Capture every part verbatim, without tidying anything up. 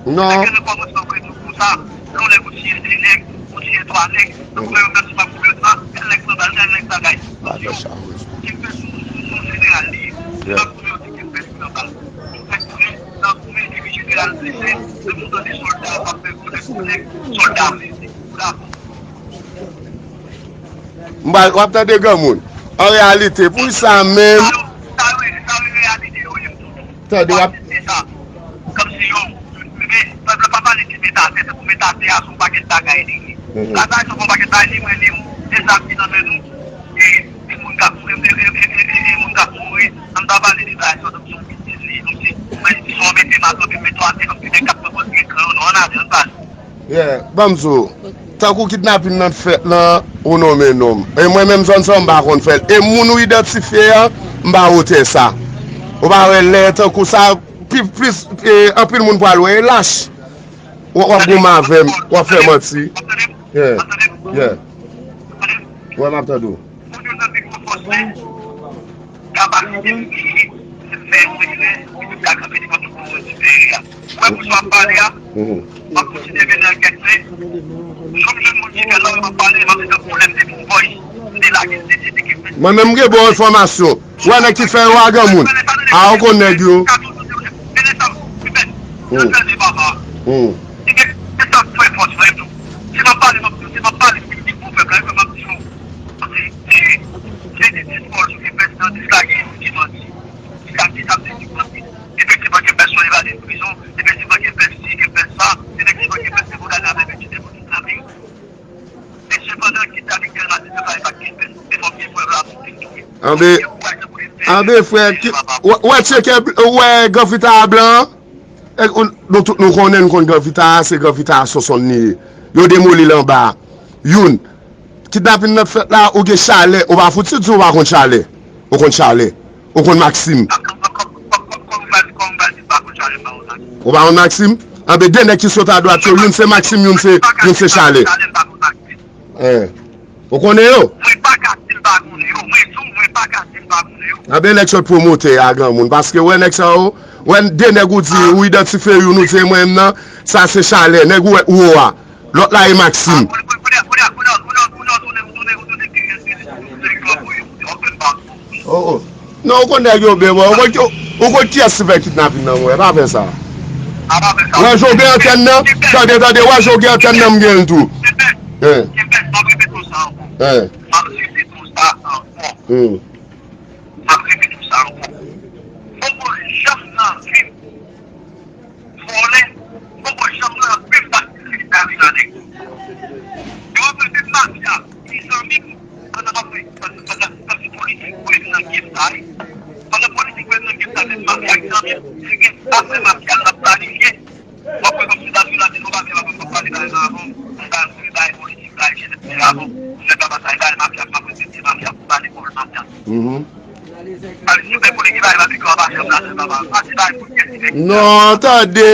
Non. Nèg yo nan kòmansman vre tou konsa. Lè w nèg ou tiye de nèg, ou tiye twa nèg, nan kòmansman si pa pwoblèm sa, tèl nèg pran bal, tèl nèg bagay. Bagay sa, wi. Ki fè sou, sou, sou jeneral li ye. Se pa pou yo di ki fè li pran bal. Ou fè konnen, nan konnen epi jeneral blese, se pou tande sòlda ap fè konnen, konnen sòlda blese. Bravo. M pral, w ap tande granmoun. An reyalite, pou sa menm. Sa yo, sa yo, sa yo reyalite yo ye. Tande, w ap. Se sa. Kòmsi yo, men, pèp la pa pale de mete atè, tankou mete atè a, se yon pakèt bagay li ye. Mhm. Sa, sa, se yon pakèt bagay li, mwen, li, se zam ki nan men nou. E, e moun k ap, e, e moun k ap mouri, an pa pale de bagay sa, tankou se yon betiz li, kòmsi, mwen, si w mete m atè, mete w atè, kòmsi nèg k ap pran pòz ekran yo, non, an avyon, an pale. Yeah, ban m di w, tankou kidnapin nan t fèt lan, ou nonmen non m. E mwen menm zòn sa, m pa konn fè l. E moun ou idantifye an, m pa wotè sa. Ou pa wè lè tankou sa, pi, plis, e, anpil moun pral wè, e lach. W, w ap goumen avè m, w ap fè manti. Yeah, yeah. Wè, m ap tande w. Pou nou nan pi gwo fòs li, kapasite li genyen, se fè yon erè, li te ka kanpe devan tout moun di fè erè a. Ou wè pou sa w ap pale a, m ap konsidere nan kèk men, jòm jwenn moun ki fè sa, m ap pale, m ap di tankou lè m te pou voice, m te lage, m te di te gen men. Mwen menm m gen bon enfòmasyon. Ou wè nèg ki fè yo a granmoun. A, ou konn nèg yo. Mete sa, Pipèt, nan fè de papa. Li gen, se sa k fè fòs frè m tou. Si m ap pale, m ap, si m ap pale, si m di pou pèp la, m ap di yo. Se, se, se de diskò sou ke prezidan dislage yo ki manti. Dislage sa vle di manti. Efektivman, gen pèsonn evade prizon. Efektivman, gen pèsonn si, gen pèsonn sa. Efektivman, gen pèsonn pou gade avèk etidyan pou kidnapin. Men sepandan, kidnapin tèlman te travay pa t gen pèn. E fò m gen prèv la pou m vin touye. Anben, anben, frè, ki, w, w wè tcheke, w wè granvita a blan an? E, ou, nou tout nou konnen, nou konn granvita a, se granvita a Sonsonn li ye. Yo demoli l anba a. Youn. Kidnapin nan t fèt la, ou gen chalè, ou pa fouti di ou pa konn chalè. Ou konn chalè. Ou konn Maksim. Ou pa konn Maksim? Anben, de nèg ki sot adwat yo, youn se Maksim, youn se, youn se chalè. Ou konnen yo? Mwen pa ka di m pa konnen yo. Mwen di w, mwen pa ka di m pa konnen yo. Anben, nèg sot pwomotè a granmoun. Paske, wè, nèg sa yo, wè, de nèg ou di, ou idantifye youn, ou di, e mwen menm nan, sa se chalè. Nèg ou wè, ou a. Lòt la e Maksim. Oh, oh. Non, ou konn nèg yo byen, mwen. Ou konn, ou konn kiyès ki fè kidnapin nan, mwen. Pa fè sa. Wè, jan w gen antèn nan. Tande, tande, wè, jan w gen antèn nan, m gen l tou. Hein. Hein. Poko janm nan vi m vòlè, poko janm nan vi m bat kidnapin nan nèg. Yo ap rele mafya, mezanmi, pandan m ap, pandan, pandan, pandan politik vre m nan game sa, wi. Pandan politik vre m nan game sa, se mafya ki nan men m. Se gen apre mafya l ap planifye. W ap wè kòmsi Dazou la te nou pase la pou nou pale bagay sa avan. Mwen pa vle bay politik bay jenès se avan. Mwen pa pase bay mafya, m ap respekte mafya, pou pale pou mafya. Mhm. Pale sou fè politik bay la, piko a pase m la, se papa. Pase bay pou kèk ti nèg. Non, tande.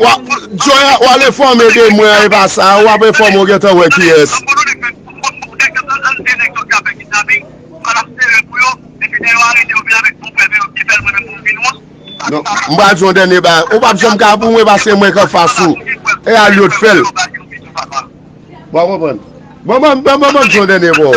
W ap, Joy, w al enfòme de mwen, e pa sa, w ap enfòme, w gentan wè kiyès. Nèg yo, an de nèg yo ki ap fè kidnaping, an ap sere pou yo, epi lè yo arete yo vin avèk bon prèv yo ki fè l mwen menm pou m vin wont. Non, m pral di yon dènye bagay. Ou p ap janm ka pou mwen paske mwen k anfas ou. E Aliot fè l. W a konprann. Bon, bon, bon, bon, bon, di yon dènye pawòl.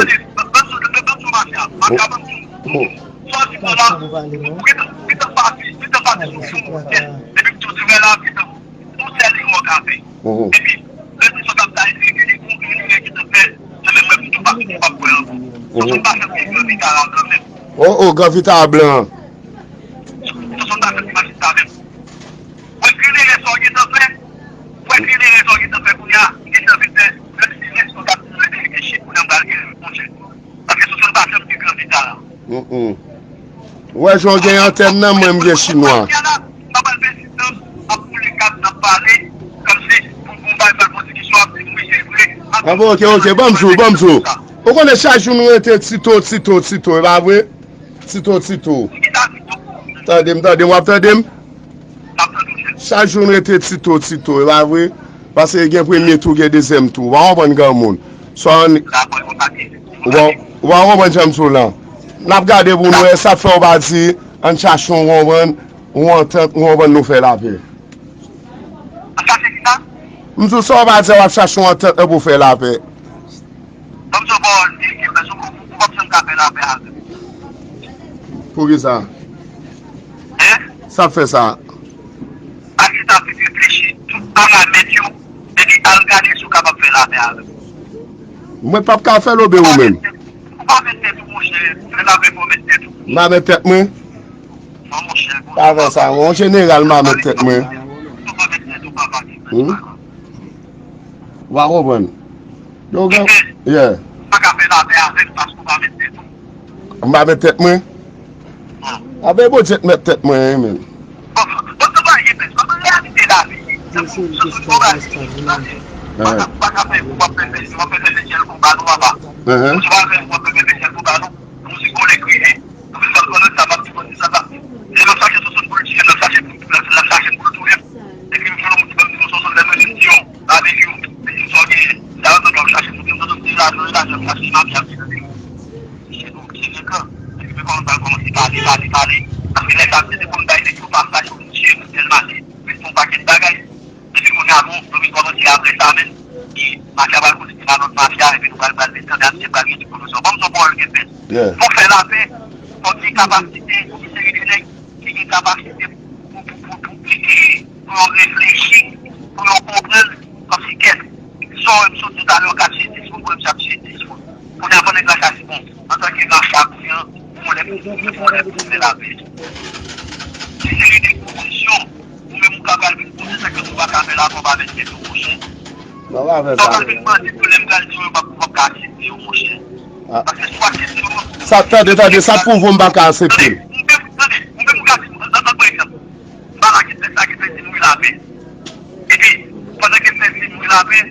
Mhm. Epi, lè se sòt ap ta eseye ke li gon yon nèg ki t ap fè, se menm mwen tou pa, tou pa kwè ankò. Sòt pa fè mwen gran vit a la kanmenm. Oh, oh, gran vit a blan. Sòt pa fè ti machin sa menm. Mwen kri lere sa w gentan fè. Mwen kri lere sa w gentan fè kounye a. Gentan vin fè, menm si lè sòt ap mete gen chit kounye a m pral gen monchè. Paske sou sèl pa fè m gen gran vit a la. Mm, mm. Ou wè jan w gen antèn nan, mwen m gen chinwa. Anben, ok, ok, ban m di w, ban m di w. Ou konnen chak jou nou rete Tito, Tito, Tito, e pa vre? Tito, Tito. Tande m, tande m, w ap tande m? Chak jou n rete Tito, Tito, e pa vre? Paske gen premye tou, gen dezyèm tou. Ou pa konprann granmoun. Sa ann, ou pa, ou pa konprann jan m sou lan. N ap gade pou nou wè sa k fè w pa di, ann chache yon konprann, yon antant, yon konprann nou fè lapè. M di w sa w pa di w ap chache yon antant pou w fè lapè. Ban m di w pawòl, e, e, e, ou, ou, ou p ap janm ka fè lapè avè m. Poukisa? Hein? Sa fè sa? Al chita vin reflechi tout paramèt yo, epi al gade si w kapab fè lapè avè m. Mwen p ap ka fè l oubyen ou menm? Ou pa met tèt ou, monchè. Fè lapè pou w met tèt ou. M pa met tèt mwen? Non, monchè. Pa fè sa, yon jeneral m pa met tèt mwen. Ou pa met tèt ou, papa. Hmm? Ou pa konprann? Donk, yeah. Ou pa ka fè lapè avè m paske ou pa met tèt ou. M pa met tèt mwen? Abe Bondye t mèt tèt mwen, wi, men. Bon, bon, bon, sa pa gen pès. Sa se reyalite lavi. This is Gustavo Stars Night. Ou pa ka, ou pa ka fè, ou pa fè, ou pa fè lesyèl pou ba nou, papa. Ou pa fè, ou pa fè lesyèl pou ba nou. Pou se kole kriye. Pou se kole sa, m ap di, sa, sa. Lè m ap chache Sonsonn pou l tiye m, l ap chache pou, l ap, l ap chache m pou l touye m. Epi m jwenn yon moun ki ban m di m Sonsonn, lè mwen di m di yo, pa vin yo. Epi m sòti, sa yo, m ap chache moun, m ap chache lajan, lajan, m chache mafya, m chache. Misye di w, misye gen kan. Epi mwen kòmanse al kòmanse pale, pale, pale. Paske lè sa, m te konn bay nèg yo pasaj pou m tiye, pou m tèl mate. Men se yon pakèt bagay. Epi kounye a, bon, nou vin kòmanse apre sa menm. E mafya pral koze de nan lòt mafya, epi nou pral, pral vin tande a misye pral gen ti pwomosyon. Ban m di w pawòl gen pès. Yeah. Pou fè lapè, fòk gen kapasite, pou gen seri de nèg ki gen kapasite pou, pou, pou, pou, pou, pou yo reflechi, pou yo konprann, kòmsi kèt, sa w wè m sot di talè, w ka tiye dis moun, pou m ap tiye dis moun. Kounye a, fò nèg la ka di, bon, antanke mafya kounya, pou mwen lè pou, pou mwen lè pou fè lapè. Se seri de pozisyon, ou menm ou ka pral vin poze sa ke ou pa ka fè la, fò w pa met tèt ou, monchè. Non, pa fè sa. Fò w pral vin mande pou lè m pral di w, yo p ap, p ap ka aksepte yo, monchè. Ah. Paske si w aksepte yo, sa, tande, tande, sa pwouve w m pa ka aksepte l. Tande, ou menm, tande, ou menm ou ka di, an, an, an, pa egzanp, m pa la ki fè sa, ki fè di m wi lapè. Epi, pandan ke m fè di m wi lapè,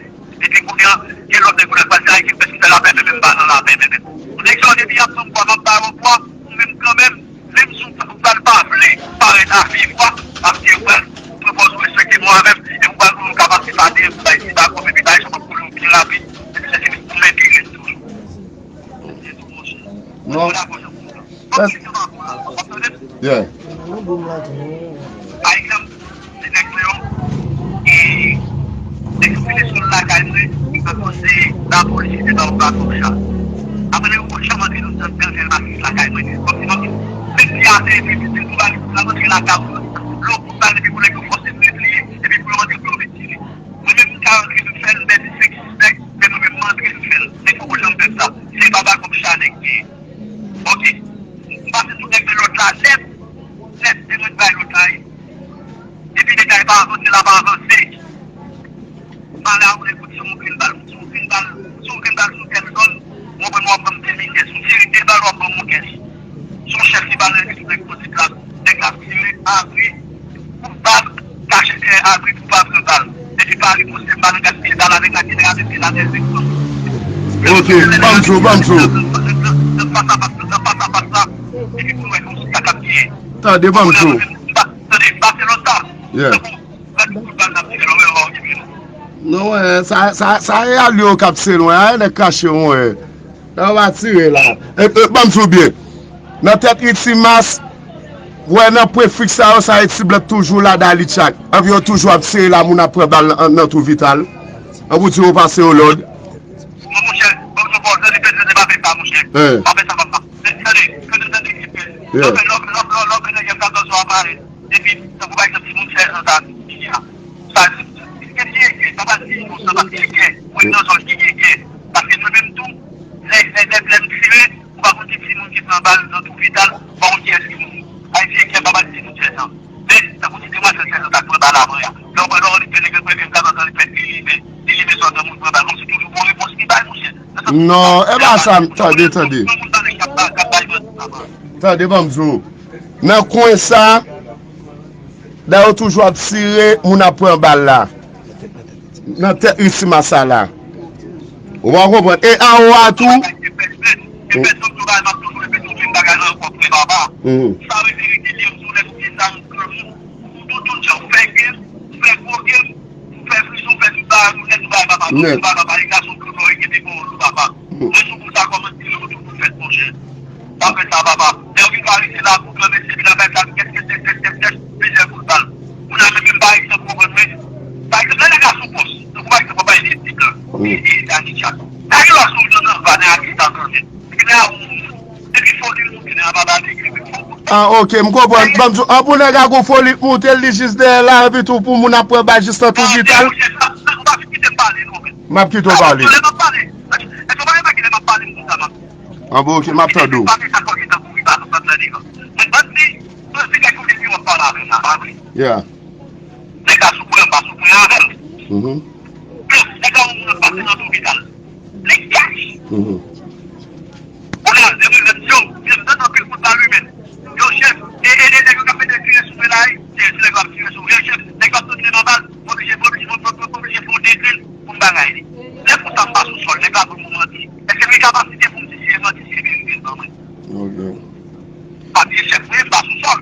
epi kounye a, gen lòt nèg ou lè pral di, ay, ki fè, ki fè lapè, men, men m pa nan lapè, men, men. Nèg sa yo depi y ap ban m pwa, m ap ba yo pwa, ou menm kanmenm, menm si w pa, w pa, w pa vle parèt a viv pwa, paske w pral pran pòz ou respekte mwen avè m, epi w pral pou nou ka pase pa deyò, pou bay ti bakòp, epi bay sa w ap koule w byen rapid, epi lè fini, ou mete rès toujou. Non. Yeah. Pa egzanp, se nèg sa yo, e, nèg yo vini sou lakay mwen, akoz de lapolis ki te ba yo baton sa. Apre nèg yo pa janm antre nan, nan, nan, nan lakay mwen. Kòmsi, kòmsi, menm si a te epi, epi, epi, epi, antre lakay ou, lè w kout bal, epi pou nèg yo fòse m repliye, epi pou yo antre pou yo vin tire. Mwen menm, m ka antre, m fè l, m pèdi senk sis nèg, men mwen menm, m antre, m fè l. Nèg yo pa janm fè m sa. Se pa bakòp sa nèg genyen. Ok. M pase sou nèg de lòt la nèt. Nèt, e mwen bay lòt la, wi. Epi nèg la pa avanse, la pa avanse. M ale a ou nèg, si w grenn bal, si w grenn bal, si w grenn bal sou tèl zòn, w ap pran, w ap pran de mil kès. Yon seri de bal, w ap pran yon kès. Se yon chèf ki pale, li sou nèg politik la. Nèg la tire, abri, pou bal, kache dèyè abri pou pa pran bal. Epi pa riposte, m pa nan gaspiye bal avèk la, ki nèg avèk ki la tèl vin pran. Ok, ban m di w, ban m di w. Nan fas a fas, nan fas a fas la, epi pou nou wè kòmsi sa k ap genyen. Tande, ban m di w. Tande, Baselòn sa. Yeah. Tankou, tankou foutbòl n ap tire, lò, lò, lò, non, wè, sa, sa, sa e alye yo k ap tire, wè, a, nèg kache, wè. Nan w a tire la. E, e, ban m di w byen. Nan tèt uit mas, wè nan prefiks sa yo, sa e ti blan toujou la, dali tchak. Anpi yo toujou ap tire la, moun ap pran bal nan, nan twou Vital. An pou di yo pase yo lòd. Non, monchè, ban m di w pawòl, tande, tande, tande, pa fè sa, monchè. Pa fè sa, papa. Tande, tande, tande, tande. Yeah. Lò, lò, lò, lò, lò, lè nèg katòz yo ap pale. Epi, tankou pa egzanp, timoun sèz an sa, ki a, sa, ki eke, pa pral di inosan, paske eke, ou nan zòn ki eke. Paske mwen menm tou, lè, lè, lè, lè m tire, ou pa konn ki timoun ki pran bal nan twou Vital, ou pa konn kiyès ki mouri. Ayiti eke, pa pral di timoun sèz an. Men, tankou ti demwazèl sèz an sa k pran bal apre a. Lè w pran, lè w li fè nèg yo pran katòz an, li fè, li, li, li, li bezwen granmoun pran bal, kòmsi toujou gon repons ki bay, monchè. Non, e pa sa, tande, tande. Tande, ban m di w. Nan kwen sa, dayè yo toujou ap tire, moun ap pran bal la. Nan tèt uit mas sa la. Ou pa konprann? E anwo a tou. Mhm. Nèt. Mwen sou kou sa kòmanse di yo tou pou fèt, monchè. Pa fè sa, papa. Lè yo vin pa rete la pou granmesi, epi nan fè sa, kèt, kèt, kèt, kèt, kèt, kèt, plizyè kout bal. Moun nan menm, menm pa egzanp, ou konprann, men, pa egzanp, lè nèg la sou pòs, Ah, ok, m konprann. Ban m di w, an pou nèg a gon foli k moute l, li jis dèyè la, epi tou pou moun ap pran bal jis nan twou vital. M ap kite w pale. An bon, ok, m ap tande w. Yeah. Nèg la sou pwen, m pa sou pwen avè l. Mhm. Nèg la yon moun ap pase nan twou vital. Nèg kach. Mhm. Kounye a, lè mwen mèt yo, mwen mèt anpil kout bal wi, men. Yo, chèf, e, e, e, nèg yo k ap mete tire sou mwen la, wi. Se, se nèg yo ap tire sou mwen, chèf. Nèg yo ap tire nan bal, mwen oblije, mwen oblije, mwen, mwen, mwen oblije fè yon degril pou m bagay li. Lè konsa m pa sou sòl, nèg la voye m yon manti. Èske m gen kapasite pou m di si e manti, si e verite l ban mwen? Ok. Pa bliye chèf mwen, m pa sou sòl.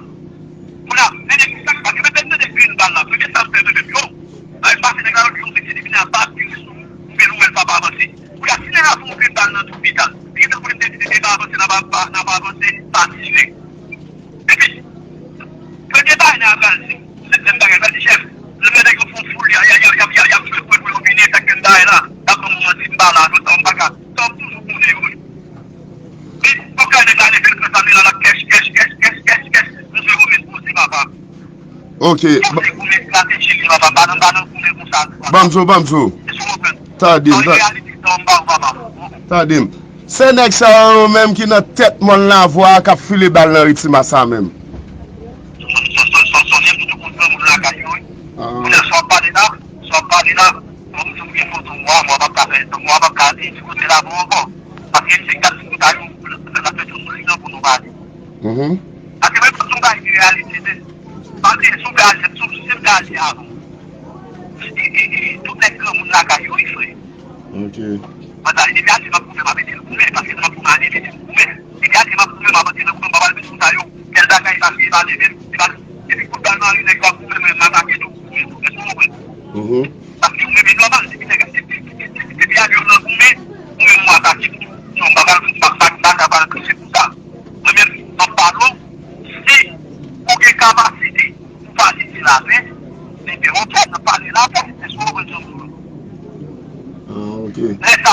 Kounye a, men nèg sa k pa gen, men nèg green bal la, premye sa m fè mwen menm yo. Lè m pase nèg la, lòt jou, m vin di li, vin ap tire sou m, m vin wè l p ap avanse. Kounye a, si nèg la fè yon green bal nan twou vital, li gentan konnen m te di li, pa avanse, n ap, n ap avanse, pa tire. Epi, premye bagay nèg la pral di, se menm bagay, l pral di, chèf, lè nèg yo fè yon foul, y a, y a, y a, y a, y a, y a jwe pou yo vini, sa k fè m bagay la, n ap ban m manti, m pa la, nou sa, m pa ka, sa w toujou konnen yo, wi. Li, fòk nèg la leve l pran sa, men la, l ap kèch, kèch, kèch, kèch, kèch, kèch, nou jwe gwo men poze, papa. Ok. Poze gwo men estrateji li, papa, m pa nan, m pa nan gwo men konsa, papa. Ban m di w, ban m di w. Èske w konprann? Tande m, tande. Tande m. Se nèg sa yo menm ki nan tèt mòn Lavwa a k ap file bal nan ri Timas la menm. Sonje m toujou konn granmoun lakay yo, wi. Kounye a, sa w ap pale la, sa w ap pale la, mwen m toujou gen foto mwa, mwa p ap ka fè, mwa p ap ka di kote la pou ankò. Paske se gad sou kouta yo, l ap fè tout sou li nan pou nou pale. Mhm. Paske menm si w bay de reyalite, men, pa bliye, si w gaje, si w, si w gaje avan. E, e, e, tout nèg granmoun lakay yo, wi, frè. Ok. Mwen ta, depi ase m ap goumen, m ap ede l goumen, paske m ap goumen, ap ede l goumen. Depi ase m ap goumen, m ap ede l goumen, m pa pral met sou sa yo. Kèl bagay, paske e pa leve m, e pa, depi kout bal mare, nèg yo ap goumen, mwen, m atake tou, goumen tou. Èske w konprann? Mhm. Paske ou menm e nòmal, depi nèg, depi, depi, depi, depi avyon nan goumen, ou menm ou atake m tou. Non, m pa pral, m pa, m pa, m pa ka pral kriye pou sa. Mwen menm, m ap pale w, si ou gen kapasite pou fasilite lapè, enben, ok, n ap pale lapè, èske w konprann sa m di w? Ah, ok. Lè sa,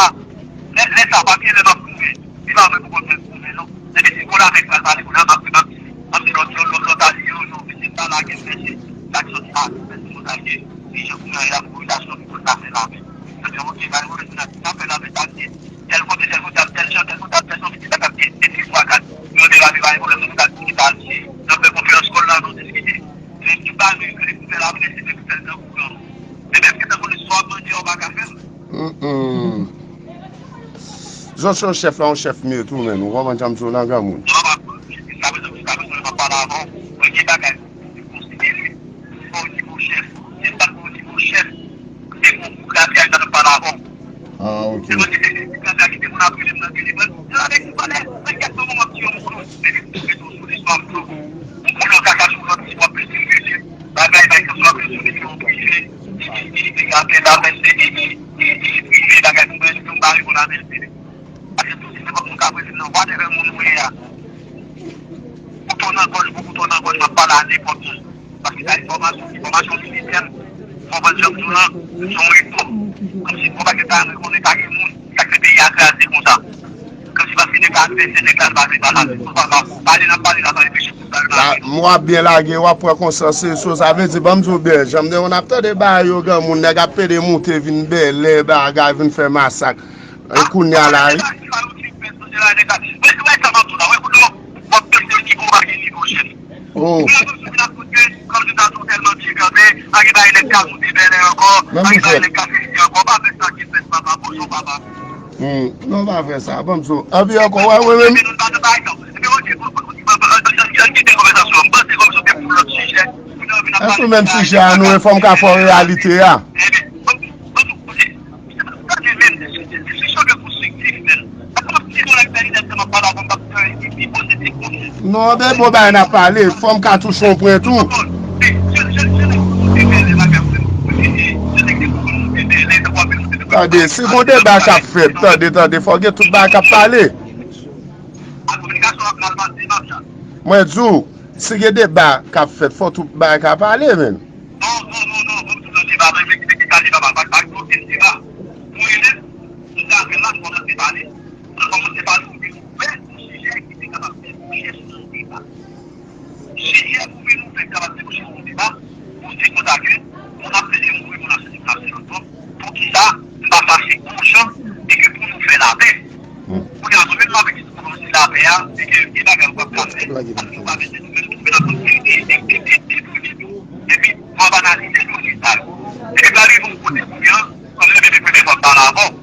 lè, lè sa, pa gen lè m ap goumen. Se pa mwen pou konn mwen goumen, non. Depi si Gonayiv pral pale, Gonayiv m ap, m ap di, m ap di lòt, lòt, lòt, lòt alye yo, yo vini pa lage m, mesye. Sa k sòti a, mesye, mwen ta ye, dirijan goumen an, y ap voye tache nan pipòt afè lapè. Yo di, ok, bay mwen, n ap fè lapè, sa k ye. Tèl kote, tèl kote, ap tèl jan, tèl kote, ap tèl jan, vin di sa k ap gen, epi twa, kat. Yo derape, pa gen pwoblèm, nou ka diskite asye. N ap fè konferans kòl la, nou diskite. Men tout bagay nou rele pou fè lapè, se pou fè l nan kouran. Men menm gentan konnen sa w ap mande a, ou pa ka fè l. Mm, mm. Zòt se yon chèf la, yon chèf m ye tou, menn. Ou konprann sa m di w nan granmoun. Non, pa, jiska prezan, jiska prezan, m ap pale avè w. Mwen gen bagay. Konsidere li o nivo chèf. Si l pa t o nivo chèf, se pou gade a ta pale avè w. Ah, ok. Se mwen ki te, ki te gade a ki te konn ap rele m nan telefòn. Se la vèk ou pale, mwen kèk moman m ap di yon moun, men li tou rete sou li, sou ap tou. Ou konnen w ka chache yon lòt ti w ap plis rele. Bagay, bay, ke swa ke sou li, yon prive. Li, li, li, li, apèl, apèl, li, li, li, li, li, prive, bagay, pou mwen, li, m pa reponn apèl, li. Paske tou se nenpòt moun k ap rele m nan whatever moun ou ye a. Kouto nan gòj pou kouto nan gòj, m ap pale a nenpòt moun. Paske sa enfòmasyon, enfòmasyon militè, m konprann jan m di w lan, se yon epòk. Kòmsi gon pakèt bagay m rekonnen pa gen moun, sa k fè peyi a kraze konsa. Kòmsi paske nèg la advèsè, nèg la pa vle pale avèk nou, pale, n ap pale la, pa reflechi pou sa, n ap pale. M w ap byen lage, w ap pran konsyans, se sou sa vle di, ban m di w byen, jan m te konn ap tande bagay yo, granmoun, nèg ap pede moute, vin bèlè, bagay, vin fè masak. E kounye a la, wi. Oh. Menm ou fè. Hmm. Non, pa fè sa. Ban m di w. Anpi ankò, wè, wè, wè. Èske menm sijè a nou, e fò m ka fè w reyalite a? Non, men bon bagay n ap pale, fò m ka touche yon pwen tou. Tande, si gon deba k ap fèt, tande, tande, fò gen tout bagay k ap pale. Mwen di w, si gen deba k ap fèt, fò tout bagay ka pale, menn. Non, non, non, non, ban m di w nan deba, ban m eksplike sa, deba pa, pa, pa gen okenn deba. Mwen menm, m ta fè la, m kòmanse pale. Mwen kòmanse pale, ou vin ouvè yon sijè ki te kapab debouche sou yon deba. Sijè pou vin ouvè kapab debouche sou yon deba, pou di konsa ke moun ap plede mouri, moun ap sezi, moun ap se lòt bò. Poukisa m pa fache bon jan e ke pou nou fè lapè? Kounye a, nou menm nou ap egziste pou nou di lapè a, e ke gen bagay ou p ap ka fè, paske nou pa mete nou menm twouve nan pwoblèm e, e, e, e, e, e, epi nou ap analize dosye sa yo. Epi pa rive yon kote kounye a, kòm nou menm e premye fwa m pale avè w,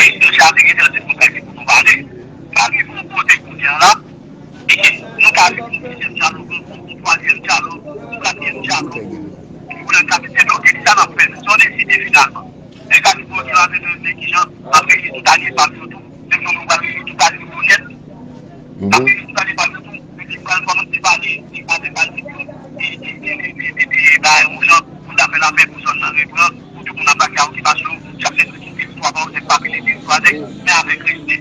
e nou chak te gentan di konsa ke pou nou pale. Pa rive yon kote kounye a la, e ke nou ka vin pou dezyèm dyalòg, yon, yon, yon twazyèm dyalòg, yon katriyèm dyalòg. Pou lè n ka vin debloke ki sa n ap fè, nou sa w deside finalman. Nèg la di pou yo ki rantre nan nèg ki jan, m ap reyini tout alye pa m yo tou. Menm jan mwen pral reyini tout alye yo nèt. M ap reyini tout alye pa m yo tou. Epi m pral kòmanse pale avèk alye yo. E, e, e, e, e, e, e, bay yon jan pou n ta fè lapè pou zòn nan reprann. Pou tout moun ap pase a okipasyon, chak nèg ki teritwa pa yon nèg pa pile teritwa nèg, men avèk respè.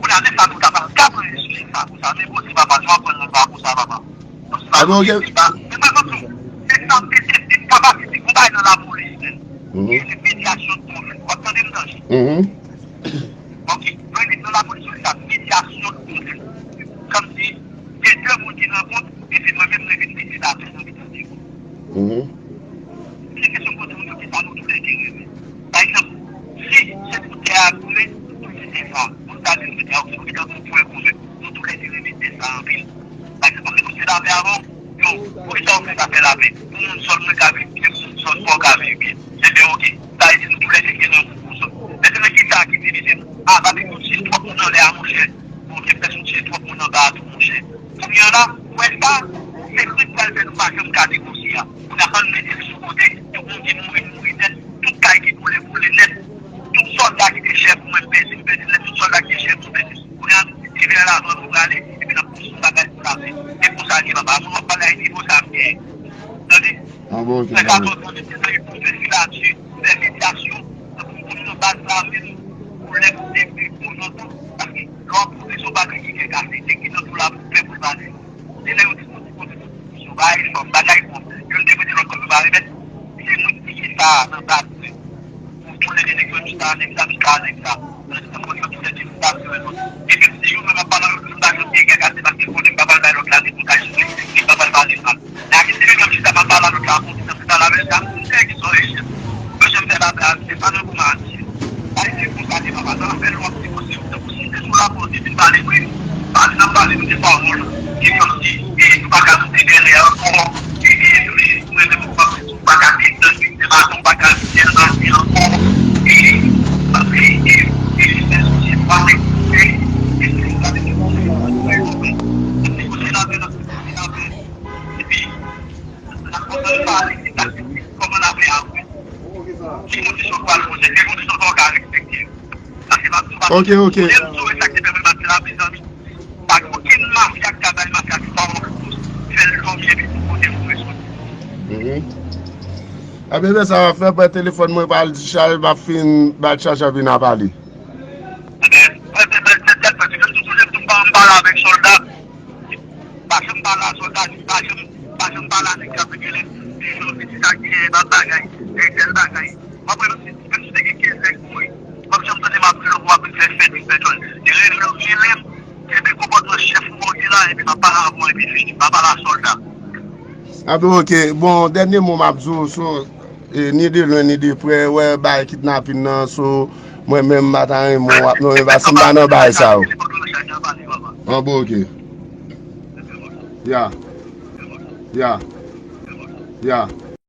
Kounye a, lè sa nou ta pral ka pran sijè sa konsa, men Bondye papa, nou ap pran nan pa konsa, papa. Paske pa gen deba. Men mwen konn di w, se sa, se, se, se, papa, se, se konbay nan lapolis, men. E se medyasyon de konfli. W ap tande m, Danje? Ok, mwen, nan lapolis, se sa, medyasyon de konfli. Kòmsi, se de moun ki rankontre, epi mwen menm, mwen vin mete lapè nan mitan de moun. Se kesyon kote moun yo ki sa nou tou lè te renmen. Pa egzanp, si se pou tè a goumen, nou se tè sa. Moun sa di nou se tè a, ok, nou gentan gen yon pwen komen. Nou tou lè te renmen tè sa anpil. Pa egzanp, antre nou se lapè avè w, yo, poukisa w fè sa fè lapè? Pou moun zòn mwen ka viv byen, pou moun zòn pa w ka viv byen. Ebyen, ok, sa vle di nou tou lè te gen lanmou pou zòn. Men se nan ki sa ki divize nou? A, paske nou tiye twòp moun anlè a, monchè. Bon, gen pèsonn tiye twòp moun anba a tou, monchè. Kounye a la, ou wè sa, se sa k pral fè nou pa janm ka negosye a. Kounye a, ann mete l sou kote, tout moun ki mouri, mouri nèt, tout kay ki boule, boule nèt, tout sòlda ki te chè pou mwen, m pèdi, m pèdi nèt, tout sòlda ki te chè pou mwen, pèdi. Kounye a, se vè lavan nou prale, epi n ap konstwi yon bagay pou lapè. E konsa l ye, papa. Moun w ap pale Ayiti, konsa m genyen. Tande? Fè katòz an, nou te nan yon pwofesi ladi, fè medyasyon, pou moun nan baz la menm, pou lè pou te vin pou lontan, paske lè w ap pwofesi yon bagay ki fè kase, se ki nan tou la pou fè pou l pase. Se lè yo di konti konti konti, yon bagay fòm, bagay fòm, youn te mete lòt kòm yo pa remèt, se mwen ki ye sa nan baz mwen. Pou tou lè de nèg yo di sa, nèg sa, di sa, nèg sa. Mwen se tankou yo tou lè di sa, di lòt. E menm si yo menm ap pale lòt, m pa janm gen kè kase paske m konnen m pa pral bay lòt la, di pou kay sou li, m pa pral pale mal. Nèg ki di menm si sa pa pale lòt la, pou di sa, se pale avè l, sa, m se ki sou rejim. Mwen janm fè bagay, se pa nan kòmanse. Ayiti konsa te papa, nan fè lwa ki posib, tankou si se sou lapòs, li vin pale vre. Pale nan pale, nou te pawòl, ki kòmsi, e, nou pa ka moute dèyè ankò, e, e, e, mwen menm, mwen pa fè sou, pa ka te, se pa nou pa ka tèl mati ankò, e, paske, e, e, se sou se pa, e, e, se pa, e, se pa, e, se pa, epi, n ap kontan pale, se taktik, kòman n ap fè apre. Ki kondisyon w pral poze, ki kondisyon sa w ka respekte. Paske m ap di w, paske, ok, ok, lè m di w, e sa ki te pèmèt m ap di la, mezanmi, pa gen okenn mafya k ka bay mafya ki pa wè w fè l dòmi epi pou kote pou l soti. Mhm. Apre fè sa, fè prè telefòn mwen pral di Charles, m ap fin ba Chacha vin a pale. Ebyen, mwen te bèl tèt tèt, paske m toujou di m pa m pale avèk sòlda. Pa janm pale a sòlda, pa janm, pa janm pale a nèg k ap rele, di yo, di sa ki gen nan bagay, e tèl bagay. M ap rele, menm si te gen kenz nèg mouri, m ap janm tande m ap rele w, w ap fè fèt, fè djòl. Rele, rele m, kenbe konpòtman chèf ou an gen la, epi m ap pale avè w, epi fini. Pa pale a sòlda. Apre, ok. Bon, dènye mo m ap di w, so, e, ni de lwen, ni de prè, wè, bay kidnapin nan, so, mwen menm, m pa ta renmen w ap non, paske m pa nan bay sa yo. An bon, ok. Ya. Ya. Ya.